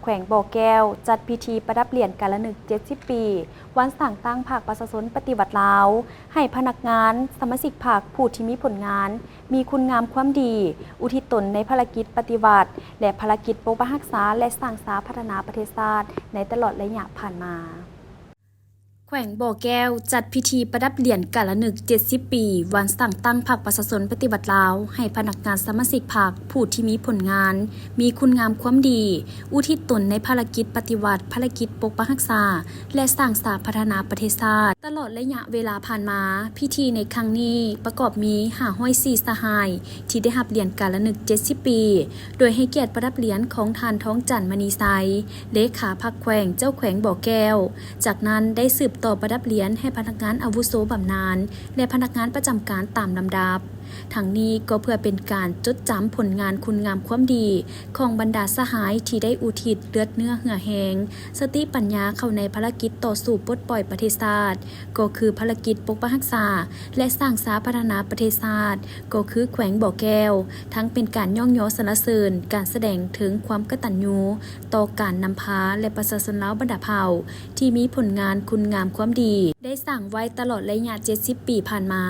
ແຂວງບໍ່ແກ້ວ ຈັດພິທີປະດັບຫຼຽນກາລະນຶກເຈັດສິບປີ ວັນສ້າງຕັ້ງພັກປະຊາຊົນປະຕິວັດລາວ ໃຫ້ພະນັກງານ, ສະມາຊິກພັກ ຜູ້ທີ່ມີຜົນງານ, ມີຄຸນງາມຄວາມດີ, ອຸທິດຕົນໃນພາລະກິດປະຕິວັດ ແລະ ພາລະກິດປົກປັກຮັກສາ ແລະ ສ້າງສາພັດທະນາປະເທດຊາດ ໃນຕະຫຼອດໄລຍະຜ່ານມາ. ແຂວງບໍ່ແກ້ວ ຈັດພິທີປະດັບຫຼຽນກາລະນຶກເຈັດສິບປີ ວັນສ້າງຕັ້ງພັກປະຊາຊົນປະຕິວັດລາວ ໃຫ້ພະນັກງານ, ສະມາຊິກພັກ ຜູ້ທີ່ມີຜົນງານ, ມີຄຸນງາມຄວາມດີ, ອຸທິດຕົນໃນພາລະກິດປະຕິວັດ, ພາລະກິດປົກປັກຮັກສາ ແລະ ສ້າງສາພັດທະນາປະເທດຊາດ. ຕະຫຼອດໄລຍະເວລາຜ່ານມາ, ພິທີໃນຄັ້ງນີ້ປະກອບມີຫ້າຮ້ອຍສີ່ສະຫາຍ ທີ່ໄດ້ຮັບຫຼຽນກາລະນຶກເຈັດສິບປີ ໂດຍໃຫ້ກຽດປະດັບຫຼຽນຂອງທ່ານ ທອງຈັນ ມະນີໄຊ ເລຂາພັກແຂວງ, ເຈົ້າແຂວງບໍ່ແກ້ວ. ຈາກນັ້ນໄດ້ສືບຕໍ່ປະດັບຫຼຽນໃຫ້ພະນັກງານອາວຸໂສບຳນານ ແລະ ພະນັກງານປະຈຳການຕາມລຳດັບ. ທັງນີ້ກໍເພື່ອເປັນການຈົດຈຳຜົນງານຄຸນງາມຄວາມດີຂອງບັນດາສະຫາຍທີ່ໄດ້ອຸທິດເລືອດເນື້ອເຫື່ອແຮງ, ສະຕິປັນຍາເຂົ້າໃນພາລະກິດຕໍ່ສູ້ປົດປ່ອຍປະເທດຊາດ, ກໍຄືພາລະກິດປົກປັກຮັກສາ ແລະ ສ້າງສາພັດທະນາປະເທດຊາດ, ກໍຄືແຂວງບໍ່ແກ້ວ, ທັງເປັນການຍ້ອງຍໍສັນລະເສີນ, ການສະແດງເຖິງຄວາມກະຕັນຍູຕໍ່ການນຳພາ ແລະ ປະຊາຊົນລາວບັນດາເຜົ່າ ທີ່ມີຜົນງານຄຸນງາມຄວາມດີ ໄດ້ສ້າງໄວ້ຕະຫຼອດໄລຍະເຈັດສິບປີຜ່ານມາ.